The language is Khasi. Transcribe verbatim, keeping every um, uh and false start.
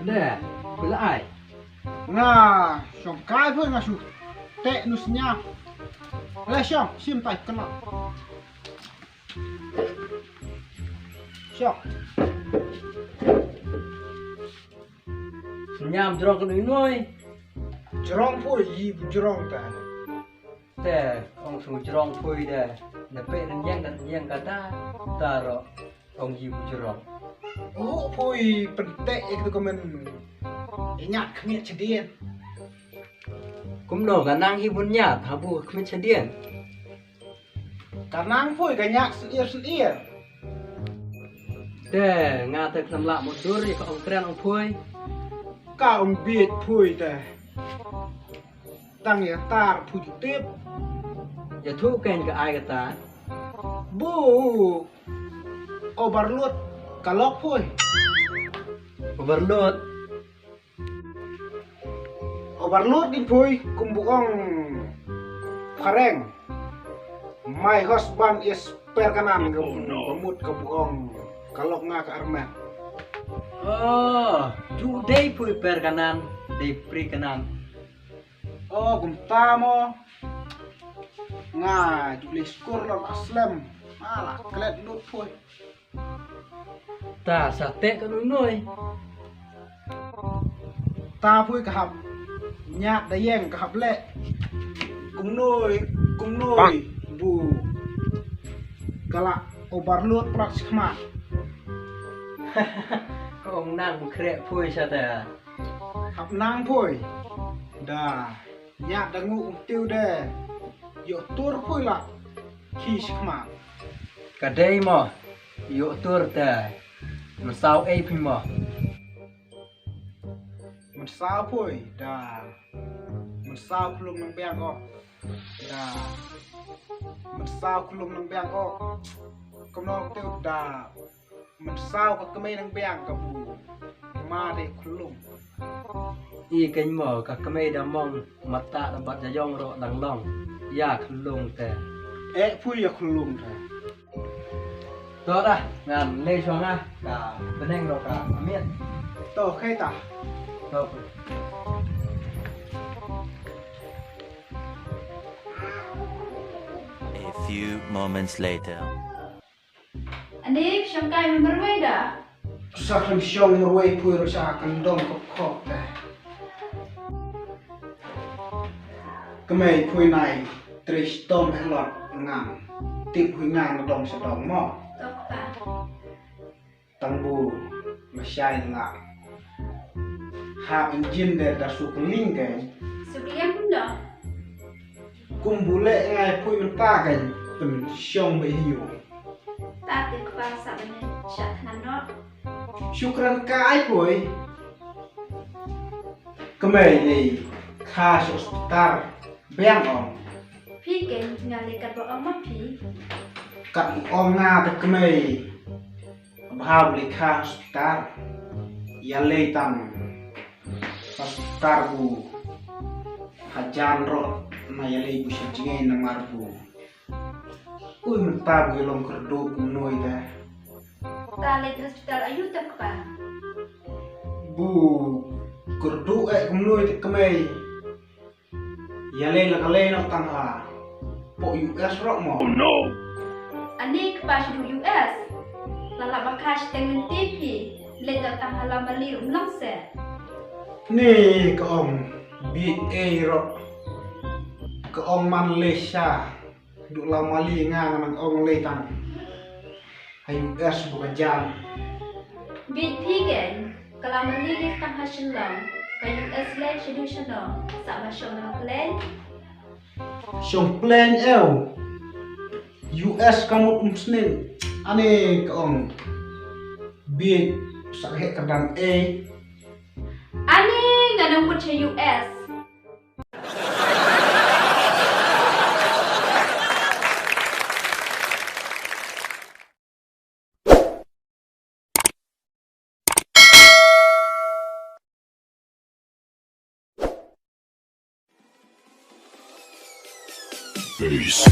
Deh, phi la ai? Nga shong kai poi, nga shu teh nusnya. Le shong, shim tai kena. Shong. Sngewbha jrong kano noi? Jrong poi, i jrong ta. Te, ong shu jrong poi de. Na pe ren yang kan yang kata. Taro ong i jrong. Oh, poi pyntek ek tu komen. Inyat khmiat chedien. Kumno ka nang hi bun nyat habu khmiat chedien. Ka nang poi ka nyak selier selier. Te nga te khlem lah mutdur ïa ka ong kren ong poi. Ka ong biet poi te. Tang ïa tar poi ju tip. Ïa thu kein ka ai kata. Bu overload ka lok poi. Overload. Overload din poi kum bu ong phareng. My husband is perkanan ka bu, ka mut ka bu ong ka lok nga ka armet. Oh, ju dei poi perkanan, dei perkanan. Oh, kumta mo. Nga ju leh skur lo aslem. Ala klet lut poi. Ta sa teh ka nunoi. Ta poi ka hap. Nyat da yeng ka hap leh. Kumnoi, kumnoi. Bu. Ka la overload prak skhmat. Ka ong nang bu khreh poi sa ta. Hap nang poi. Da. Nyat da ngu um tiu de. Yo tur poi la. Ki skhmat. Ka dei mo. Yo tur te. Mynsaw ei phi mo. Mynsaw poi da. Mynsaw klum nang biang ko. Da. Mynsaw klum nang biang ko. Kumno te da. Mynsaw ka kmei nang biang ka bu. Ma de klum. I kein mo ka kmei da mong mata da bat jajong ro dang long. Ïa klum te. Eh pui ïa klum te. To da, ngan leh shong ah, ka bneng ro ka miet. To, khei ta. To. A few moments later. Ani, shong kai marwei da? Sa kan shong marwei pui ro sa kan dong kop kop da. Kmei pui nai, tris tom helot ngan. Tip pui ngan dong sa dong mo. Tok pa. Tang bu, ma shai la. Ha engine de da su kling kai. Su kling kumno? Kum bu leh ngai pui mynta kai. Pynshong ba hiu. Ta te kpa sa ba ne sha thnan no. Shukran kai pui. Kmei ei. Kha sha hospital. Biang ong. Phi kein nga leh kat ba ong ma phi. Kat ong nga te kmei. Bha u leh kha hospital. Ïa lei tang hospital bu hajan rot na ïa lei bu sha jingei namar bu. Ui mynta bu ïa long kyrduh kumno ïa ta. Ta leit hospital aïu te kpa? Bu kyrduh eh kumno ïa ta kmei. Ïa lei la ka lei noh tang ha. Pok U S rok mo. Oh no. Ani kpa shu U S. La la ba kha shu teng lynti phi. Leit noh tang ha la Mali um long se. Ni ka ong B A rok. Ka ong man lei sha. Duk la Mali nga nga nang ong lei tang. Ha U S bu ka jan. Bit phi kein, ka la Mali lei tang ha Shillong, ka U S lei sha duk shano, sa ma shong na plane. Shong plane eu. U S ka mut um sning. Ani ka ong. Bit sa he ka dang ei. Ani nga nang mut sha U S. Peace.